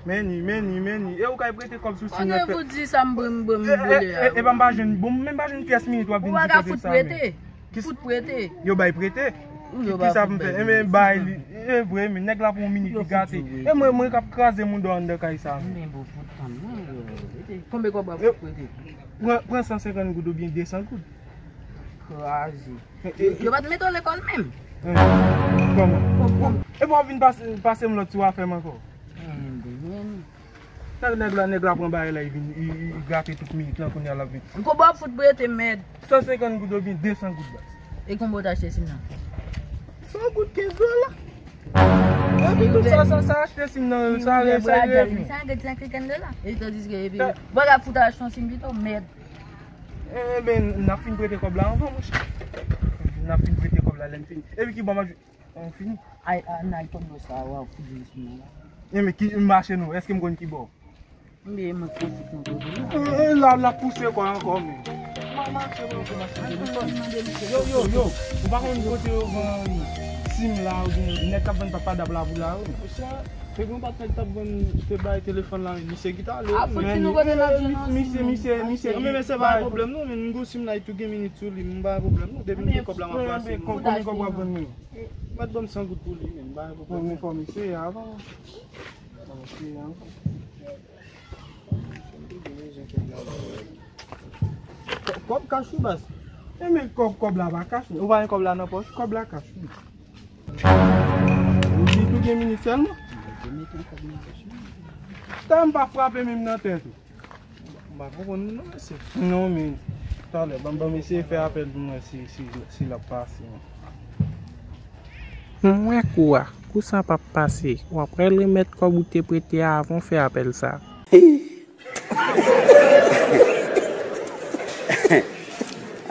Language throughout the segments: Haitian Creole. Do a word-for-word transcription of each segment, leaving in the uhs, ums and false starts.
Meni, meni, meni. E ou kay prete kòb sou sim nan fè. Ou di sa m brim, brim, e, e, e, e pa m pa jwenn, bon, menm pa jwenn pyès minit w ap vin di kote sa, men. Fout prete. Yo bay prete. Ki, ki sa pou m fè? E men bay li. E vre, men nèg la pou yon minit li gate. E mwen, mwen k ap kraze moun dò anndan kay sa, men. Men bon, fout tann mwen, yo. Konbyen kòb w ap fout prete? Pran, pran san senkant goud oubyen de san goud. Kraze. Yo, yo pa t mete w lekòl menm. Kòman? Kòman? Epi w ap vin pase, pase m lòt sou afè m ankò. Nèg, nèg la, nèg la pran bagay la, li vin, li, li, li gate tout minit lan, kounye a l ap vin. Konbyen w ap fout prete, mèd? San senkant goud oubyen de san goud, baz. E konbyen w t achte sim nan? San goud, kenz dola. Epi tout sa, sa, sa achte sim nan, sa, sa revyen. Sa gen san kenz dola. E tandiske, epi, bagay fout achte yon sim pito, mèd. Enben, n ap fin prete kòb la anvan, monchè. N ap fin prete kòb la, lè n fini. Epi ki bò m ap jwe? An fini. Ay, an ay, tonbe sa, w ap fout jwe sou mwen la. Enben, ki mache nou? Èske m konn ki bò? Enben, mwen konn ki konn kote nou. E, e, la, la pouse kò ankò, men. Ma, mache, mwen, mwen, mache. Yo, yo, yo, ou pa konn kote yo vann sim la, oubyen nèg k ap vann papadap la pou la, wi. Te gen yon patnè k t ap vann, te bay telefòn la, men misye ki t ale. A, fout si nou kote n ap jwenn yon sim. Misye, misye, misye. Non, men, men se pa yon pwoblèm, non, men m gen sim la, li tou gen minit sou li, m pa gen pwoblèm, non, depi m gen kòb la, m ap pase. Konbyen kòb w ap vann li? Mèt ban m san goud pou li, men m pa gen pwoblèm. Bon, men fò m eseye avan. Fò m eseye avan. Kò-, kòb kach wi, baz. E men kòb, kòb la pa kach, men. Ou pa gen kòb la nan pòch, kòb la kach wi. Ou di tou gen minit sèlman? Gen minit ankò, gen minit ankò. Sa m pa frape menm nan tèt ou. M pa konprann non, mesye. Non, men. Talè, ban, ban m eseye fè apèl pou mwen si, si, si l ap pase, men. Mwen kou a, kou sa p ap pase. W ap al remèt kòb ou te prete a avan w fè apèl sa.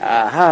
Aha.